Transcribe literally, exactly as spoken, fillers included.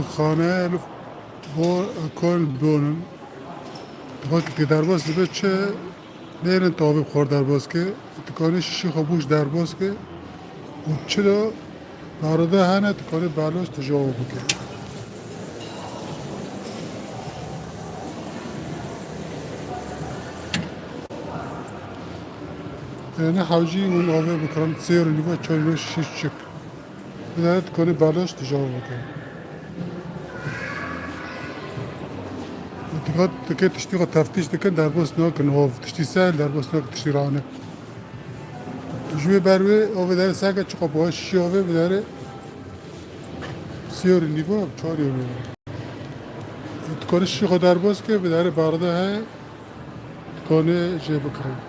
Xane li bo kon bonin. Dixwest ki derbas dibe çi nêrin tavê xwar derbas ke. Dikanê şişî xwe bûş derbas ke. Û çi de barada hene dikanê belaş tijara bike. Yani hewcî hûn avê bikirin, sêr û nîva çar û şîş çik. Bidere dikanê belaş tijara bike. Dikkat dike tiştî xwe teftîş dikin, derbas nakin hov. Tiştî sel, derbas nakin tiştî rane. Ji wê ber wê, o bidere seke çiqa boya şişî avê bidere sêr û nîva, çar û nîva. Dikare şişî xwe derbas ke, bidere barda he, dikane jê bikirin.